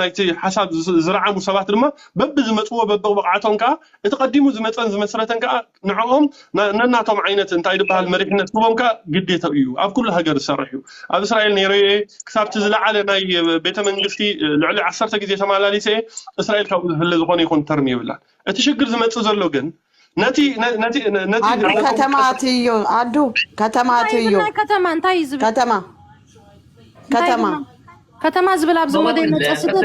ናይቲ ሓሳብ ዝረዓሙ ሰባት ድማ በብዝመፅዎ በብብቕዓቶም ከዓ እቲ ቀዲሙ ዝመፀን ዝመስረተን ከዓ ንዕኦም ነናቶም ዓይነት እንታይ ዝበሃል መሪሕነት ክቦም ከዓ ግዴታ እዩ። ኣብ ኩሉ ሃገር ዝሰርሕ እዩ። ኣብ እስራኤል ነይረ እየ ክሳብቲ ዝለዓለ ናይ ቤተ መንግስቲ ልዕሊ ዓሰርተ ግዜ ተመላሊሰ እየ። እስራኤል ካብኡ ዝፍለ ዝኾነ ይኹን ተርም የብላን። እቲ ሽግር ዝመፅእ ዘሎ ግን ነቲ ነቲ ነቲ ኣዱ ከተማ ትዮ ኣዱ ከተማ ትዮ ናይ ከተማ እንታይ እዩ ዝብል ከተማ ከተማ ከተማ ዝብል ኣብዚ ሞዴል መፅእ ስደት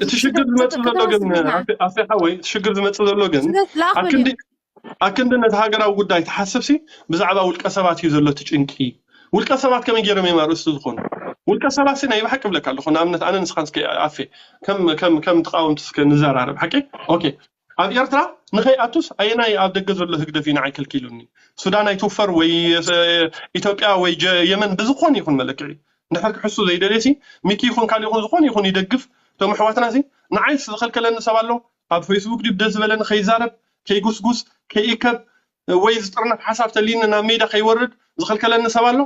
እቲ ሽግር ዝመፅእ ዘሎ ግን ኣፌ ሓወይ እቲ ሽግር ዝመፅእ ዘሎ ግን ኣክንዲ ኣክንዲ ነቲ ሃገራዊ ጉዳይ ተሓስብሲ ብዛዕባ ውልቀ ሰባት እዩ ዘሎ እቲ ጭንቂ። ውልቀ ሰባት ከመይ ገይሮም እዮም ኣርእስቲ ዝኾኑ? ውልቀ ሰባት ሲ ናይ ብሓቂ ብለካ ኣለኹ። ንኣብነት ኣነ ንስኻን እስከ ኣፌ ከም ከም ከም ተቃወምቲ እስከ ንዘራረብ ሓቂ ኦኬ። ኣብ ኤርትራ ንኸይኣቱስ ኣየናይ ኣብ ደገ ዘሎ ህግደፍ እዩ ንዓይ ከልኪሉኒ? ሱዳን ኣይትውፈር ወይ ኢትዮጵያ ወይ የመን ብዝኾነ ይኹን መለክዒ እንድሕር ክሕሱ ዘይደልየሲ ሚኪ ይኹን ካልእ ይኹን ዝኾነ ይኹን ይደግፍ እቶም ኣሕዋትና ሲ ንዓይስ ዝኸልከለኒ ሰብ ኣሎ? ኣብ ፌስቡክ ድዩ ደስ ዝበለኒ ከይዛረብ ከይጉስጉስ ከይእከብ ወይ ዝጥርነፍ ሓሳብ ተልይኒ ናብ ሜዳ ከይወርድ ዝኸልከለኒ ሰብ ኣሎ?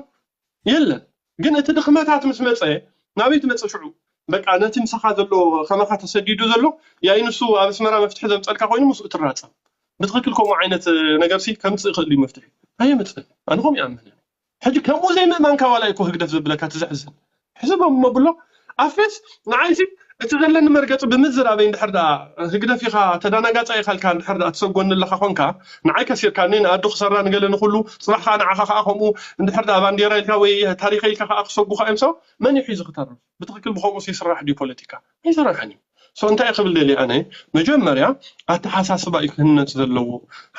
የለን። ግን እቲ ድኽመታት ምስ መፀ ናበይ ትመፅእ ሽዑ? በቃ ነቲ ምሳኻ ዘሎ ከማኻ ተሰዲዱ ዘሎ ያይ ንሱ ኣብ ኣስመራ መፍትሒ ዘምፀልካ ኮይኑ ምስኡ ትራፀም። ብትኽክል ከምኡ ዓይነት ነገር ሲ ከምፅእ ይኽእል እዩ መፍትሒ። ኣየምፅእን። ኣነ ከምኡ ይኣምን። ሕጂ ከምኡ ዘይምእማንካ ዋላ እኮ ህግደፍ ዘብለካ ትዘሕዝን። ሕሰቦ እሞ ብሎ ኣፌስ ንዓይሲ እቲ ዘለኒ መርገፂ ብምዝራበይ እንድሕር ደኣ ህግደፍ ኢኻ ተዳናጋፃ ኢኻ ኢልካ እንድሕር ደኣ ትሰጎኒ ኣለኻ ኮንካ ንዓይ ከሲርካኒ ንኣዱ ክሰራ ንገለ ንኩሉ ፅባሕ ከዓ ንዓኻ ከዓ ከምኡ እንድሕር ደኣ ባንዴራ ኢልካ ወይ ታሪኸ ኢልካ ከዓ ክሰጉኻ እዮም ሰብ መን እዩ ሒዙ ክተርፍ ብትክክል ብከምኡ ይስራሕ ድዩ ፖለቲካ ኣይስራሕን እዩ ሶ እንታይ ክብል ደልየ ኣነ መጀመርያ ኣተሓሳስባ እዩ ክህነፅ ዘለዎ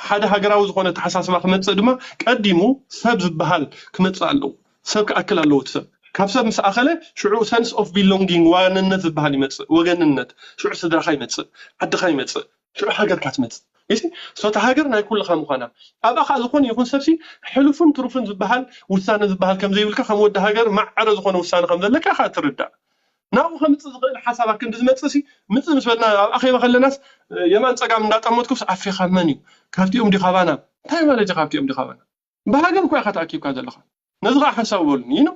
ሓደ ሃገራዊ ዝኾነ ኣተሓሳስባ ክመፅእ ድማ ቀዲሙ ሰብ ዝበሃል ክመፅእ ኣለዎ ሰብ ክኣክል ኣለዎ እቲ ሰብ ካብ ሰብ ምስ ኣኸለ ሽዑ sense of belonging ዋንነት ዝበሃል ይመፅእ ወገንነት ሽዑ ስድራኻ ይመፅእ ዓድኻ ይመፅእ ሽዑ ሃገርካ ትመፅእ እዚ ሶ እታ ሃገር ናይ ኩልኻ ምዃና ኣብኣ ከዓ ዝኾነ ይኹን ሰብሲ ሕሉፍን ትሩፍን ዝበሃል ውሳነ ዝበሃል ከም ዘይብልካ ከም ወዲ ሃገር ማዕረ ዝኾነ ውሳነ ከም ዘለካ ኢኻ ትርዳእ ናብኡ ከምፅእ ዝኽእል ሓሳብ ኣክንዲ ዝመፅእ ሲ ምፅእ ምስ በልና ኣብ ኣኼባ ከለናስ የማን ፀጋም እንዳጠመትኩስ ኣፌኻ መን እዩ ካብቲኦም ዲኻባና እንታይ ማለት እዩ ካብቲኦም ዲኻባና ብሃገር እኮ ኢኻ ተኣኪብካ ዘለኻ ነዚ ከዓ ሓሳብ በሉኒ ዩ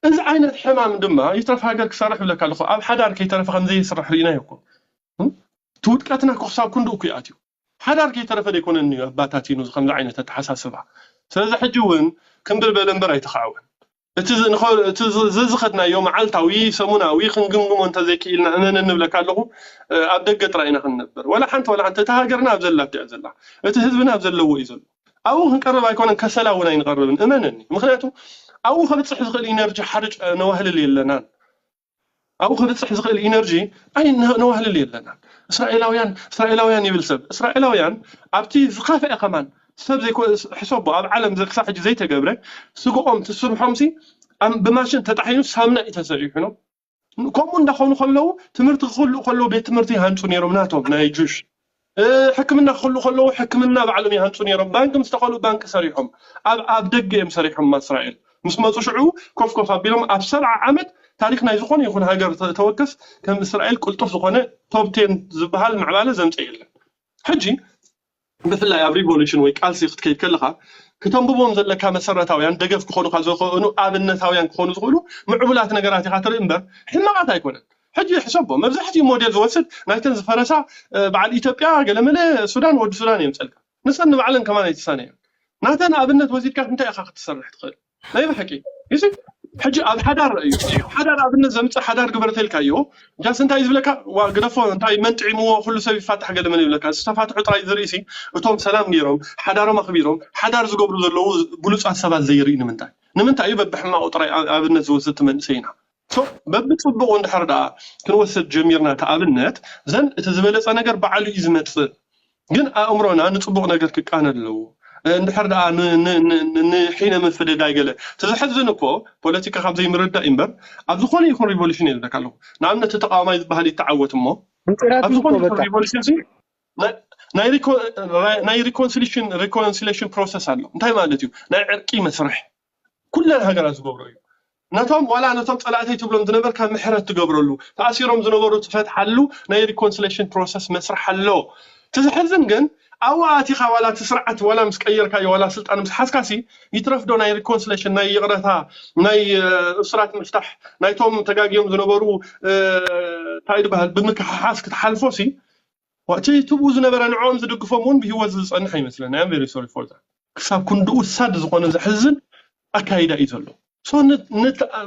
እዚ ዓይነት ሕማም ድማ ይትረፍ ሃገር ክሰርሕ ብለካ ኣለኹ ኣብ ሓዳር ከይተረፈ ከምዘይስራሕ ርኢናዮ እኮ እቲ ውድቀትና ክሳብ ክንድኡ እኮ ይኣትዩ ሓዳር ከይተረፈ ዘይኮነኒ ኣባታቲኑ ከምዚ ዓይነት ኣተሓሳስባ ስለዚ ሕጂ እውን ክንብል በለ እምበር ኣይተኻዕወን እቲ ዝኸድናዮ መዓልታዊ ሰሙናዊ ክንግምግሞ እንተዘይክኢልና እመነ ንብለካ ኣለኹ ኣብ ደገ ጥራይ ኢና ክንነብር ወላ ሓንቲ ወላ ሓንቲ እታ ሃገርና ኣብ ዘላቶ እያ ዘላ እቲ ህዝብና ኣብ ዘለዎ እዩ ዘሎ ኣብኡ ክንቀርብ ኣይኮነን ከሰላ እውን ኣይንቐርብን እመነኒ ምክንያቱ ኣብኡ ከብፅሕ ዝኽእል ኢነርጂ ሓርጭ ነዋህልል የለናን ኣብኡ ከብፅሕ ዝኽእል ኢነርጂ ኣይ ነዋህልል የለናን እስራኤላውያን እስራኤላውያን ይብል ሰብ እስራኤላውያን ኣብቲ ዝኸፍአ ከማን ሰብ ዘይኮ ሕሰቦ ኣብ ዓለም ዘክሳዕ ሕጂ ዘይተገብረ ስግኦም ትስርሖም ሲ ብማሽን ተጣሒኑ ሳምና እዩ ተሰሪሑ ነው ከምኡ እንዳኾኑ ከለዉ ትምህርቲ ክኽልኡ ከለዉ ቤት ትምህርቲ ይሃንፁ ነይሮም ናቶም ናይ ጁሽ ሕክምና ክኽልኡ ከለዉ ሕክምና ባዕሎም ይሃንፁ ነይሮም ባንክ ምስ ተኸሉ ባንክ ሰሪሖም ኣብ ኣብ ደገ እዮም ሰሪሖም እስራኤል ምስ መፁ ሽዑ ኮፍ ኮፍ ኣቢሎም ኣብ ሰብዓ ዓመት ታሪክ ናይ ዝኾነ ይኹን ሃገር ተወከስ ከም እስራኤል ቅልጡፍ ዝኾነ ቶፕ ቴን ዝበሃል ምዕባለ ዘምፀ የለን ሕጂ ብፍላይ ኣብ ሪቮሉሽን ወይ ቃልሲ ክትከይድ ከለኻ ክተንብቦም ዘለካ መሰረታውያን ደገፍ ክኾኑካ ዝኽእሉ ኣብነታውያን ክኾኑ ዝኽእሉ ምዕቡላት ነገራት ኢኻ ትርኢ እምበር ሕማቓት ኣይኮነን ሕጂ ሕሰቦ መብዛሕትኡ ሞዴል ዝወስድ ናይተን ዝፈረሳ በዓል ኢትዮጵያ ገለመለ ሱዳን ወዲ ሱዳን እዮም ፀልካ ንሰን ንባዕለን ከማን ኣይትሳነዮ ናተን ኣብነት ወሲድካ እንታይ ኢኻ ክትሰርሕ ትኽእል ናይ ብሓቂ እዚ ሕጂ ኣብ ሓዳር እዩ ሓዳር ኣብነት ዘምፅእ ሓዳር ግበረተልካዮ ጃስ እንታይ ዝብለካ ግደፎ እንታይ መን ጥዒምዎ ኩሉ ሰብ ይፋታሕ ገለ መን ይብለካ ዝተፋትሑ ጥራይ ዝርእሲ እቶም ሰላም ገይሮም ሓዳሮም ኣኽቢሮም ሓዳር ዝገብሩ ዘለዉ ብሉፃት ሰባት ዘይርኢ ንምንታይ ንምንታይ እዩ በብሕማቑ ጥራይ ኣብነት ዝወስድ ትመንእሰይና በብፅቡቑ እንድሕር ደኣ ክንወስድ ጀሚርና እቲ ኣብነት ዘን እቲ ዝበለፀ ነገር ባዕሉ እዩ ዝመፅእ ግን ኣእምሮና ንፅቡቕ ነገር ክቃነ ኣለዎ እንድሕር ደኣ ንሒነ ምፍድዳይ ገለ እቲ ዘሕዝን እኮ ፖለቲካ ካብ ዘይምርዳእ እምበር ኣብ ዝኾነ ይኹን ሪቮሉሽን እየ ዝብለካ ኣለኹ ንኣብነት ተቃዋማይ ዝበሃል ይተዓወት እሞ ኣብ ዝኾነ ይኹን ሪቮሉሽን ናይ reconciliation reconciliation process ኣሎ እንታይ ማለት እዩ ናይ ዕርቂ መስርሕ ኩለን ሃገራት ዝገብሮ እዩ ነቶም ዋላ ነቶም ፀላእተይ ትብሎም ዝነበርካ ምሕረት ትገብረሉ ተኣሲሮም ዝነበሩ ትፈትሓሉ ናይ reconciliation process መስርሕ ኣሎ እቲ ዘሕዝን ግን ኣብኡ ኣቲኻ ዋላ እቲ ስርዓት ዋላ ምስ ቀየርካዮ ዋላ ስልጣን ምስ ሓዝካሲ ይትረፍዶ ናይ ሪኮንስሌሽን ናይ ይቕረታ ናይ እሱራት ምፍታሕ ናይቶም ተጋግዮም ዝነበሩ እንታይ ዝበሃል ብምክሕሓስ ክትሓልፎሲ እቲ ትብኡ ዝነበረ ንዕኦም ዝድግፎም እውን ብሂወት ዝፀንሕ ኣይመስለኒ። I'm very sorry for that። ክሳብ ክንድኡ ሳድ ዝኾነ ዘሕዝን ኣካይዳ እዩ ዘሎ።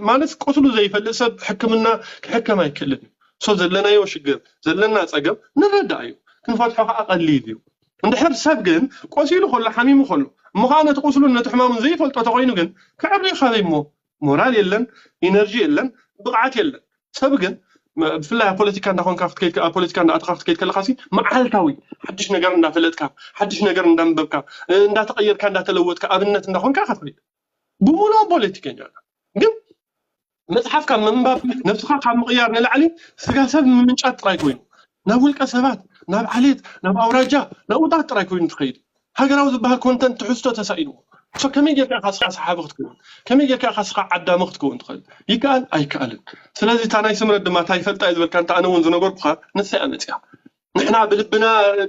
ማለት ቁስሉ ዘይፈልጥ ሰብ ሕክምና ክሕከም ኣይክእልን እዩ። ሶ ዘለናዮ ሽግር ዘለና ፀገም ንረዳእ እዩ፣ ክንፈትሖ ከዓ ቀሊል እዩ። እንድሕር ሰብ ግን ቆሲሉ ከሎ ሓሚሙ ከሎ እሞ ከዓ ነቲ ቁስሉን ነቲ ሕማሙን ዘይፈልጦ ተኮይኑ ግን ክዕሪ ካበይ እሞ ሞራል የለን፣ ኢነርጂ የለን፣ ብቕዓት የለን። ሰብ ግን ብፍላይ ኣብ ፖለቲካ እንዳኮንካ ክትከይድ ኣብ ፖለቲካ እንዳኣተካ ክትከይድ ከለካ ሲ መዓልታዊ ሓድሽ ነገር እንዳፈለጥካ ሓድሽ ነገር እንዳንበብካ እንዳተቀየርካ እንዳተለወጥካ ኣብነት እንዳኮንካ ኢካ ትከይድ። ብሙሉኦም ፖለቲከኛ ግን መፅሓፍ ካብ ምንባብ ነብስካ ካብ ምቅያር ንላዕሊ ስጋ ሰብ ምምንጫት ጥራይ ኮይኑ ናብ ውልቀ ሰባት ናብ ዓሌት ናብ ኣውራጃ ናብኡታት ጥራይ ኮይኑ ትከይድ። ሃገራዊ ዝበሃል ኮንተንት ትሕዝቶ ተሳኢንዎ። ሶ ከመይ ጌርካ ኢኻ ስኻ ሰሓቢ ክትከውን? ከመይ ጌርካ ኢኻ ስኻ ዓዳሚ ክትከውን ትኽእል? ይከኣል ኣይከኣልን። ስለዚ እታ ናይ ስምረት ድማ እንታይ ይፈልጣ እየ ዝበልካ እንተ ኣነ እውን ዝነገርኩኻ ንሳ እያ መፅያ። ንሕና ብልብና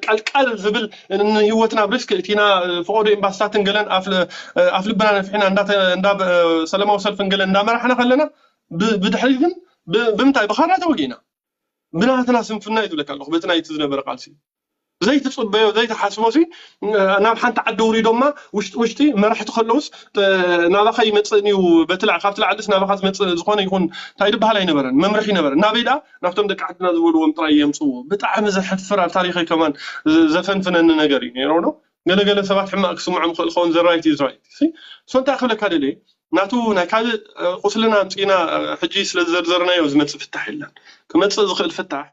ቀልቀል ዝብል ንህይወትና ኣብ ሪስክ እቲና ፈቐዶ ኤምባስታትን ገለን ኣፍ ልብና ነፊሕና እንዳ ሰላማዊ ሰልፍን ገለን እንዳመራሕና ከለና ብድሕሪት ግን ብምንታይ ብኻራ ተወጊእና ብናትና ስንፍና እዩ ዝብለካ ኣለኹ በቲ ናይቲ ዝነበረ ቃልሲ ዘይትፅበዮ ዘይትሓስቦ ሲ ናብ ሓንቲ ዓዲ ውሪዶማ ውሽጢ ውሽጢ መራሕቲ ከለውስ ናባኻ ይመፅእን እዩ በቲ ላዕ- ካብቲ ላዕልስ ናባኻ ዝመፅእ ዝኾነ ይኹን እንታይ ዝበሃል ኣይነበረን መምርሒ ነበረ ናበይ ደኣ ናብቶም ደቂ ዓድና ዝበልዎም ጥራይ የምፅዎ ብጣዕሚ ዘሕፍር ኣብ ታሪኸይ ከማን ዘፈንፍነኒ ነገር እዩ ነይሮ ዶ ገለገለ ሰባት ሕማቅ ክስምዖም ክእል ኸውን ዘራይት እዩ ራይት ሶ እንታይ ክብለካ ደልየ ናቱ ናይ ካልእ ቁስልና ኣምፂና ሕጂ ስለዝዘርዘርናዮ ዝመፅእ ፍታሕ የለን ክመፅእ ዝኽእል ፍታሕ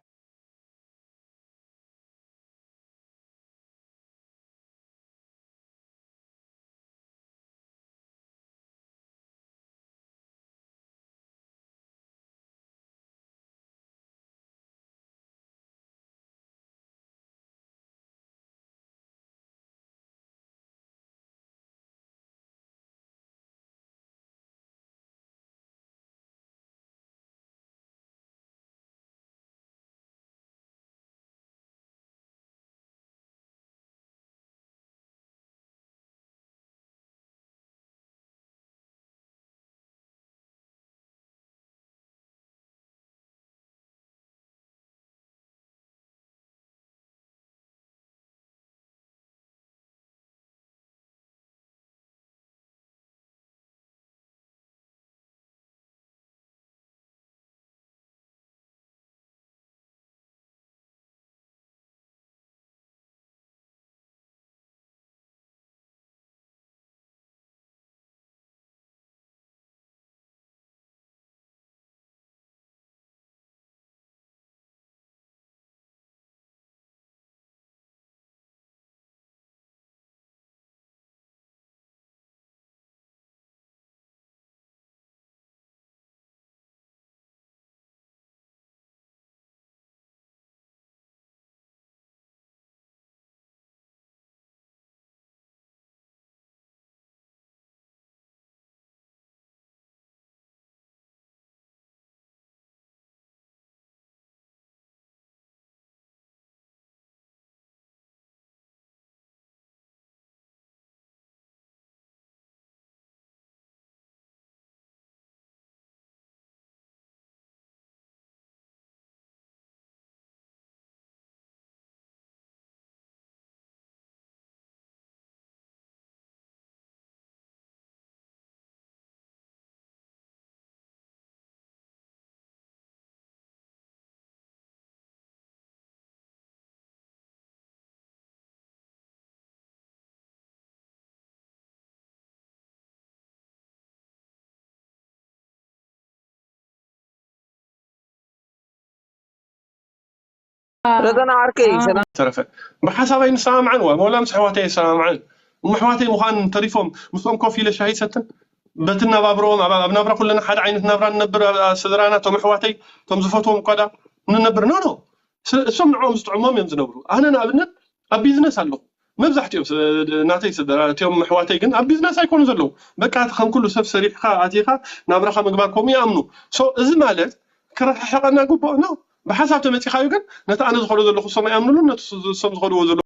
ረዘና ዓርከይ ሰላም ተረፈ ብሓሳብ ኣይንሰማማዕን ዋ መውላ ምስ ኣሕዋተይ ኣይሰማማዕን እሞ ኣሕዋተይ ምዃን ተሪፎም ምስኦም ኮፍ ኢለ ሻሂ ሰትን በቲ ናባብሮኦም ኣብ ናብራ ኩልና ሓደ ዓይነት ናብራ ንነብር ስድራና እቶም ኣሕዋተይ እቶም ዝፈትዎም እኳ ንነብር ኖ ኖ እሶም ንዕኦም ዝጥዕሞም እዮም ዝነብሩ ኣነ ንኣብነት ኣብ ቢዝነስ ኣለኹ መብዛሕትኦም ናተይ ስድራ እቲኦም ኣሕዋተይ ግን ኣብ ቢዝነስ ኣይኮኑ ዘለዉ በቃ ከም ኩሉ ሰብ ሰሪሕካ ኣቲኻ ናብራኻ ምግባር ከምኡ ይኣምኑ ሶ እዚ ማለት ክረሓሕቐና ግቡእ ኖ ብሓሳብ ተመፂኻዩ ግን ነቲ ኣነ ዝኸዶ ዘለኹ እሶም ኣይኣምንሉን ነቲ እሶም ዝኸድዎ ዘለዉ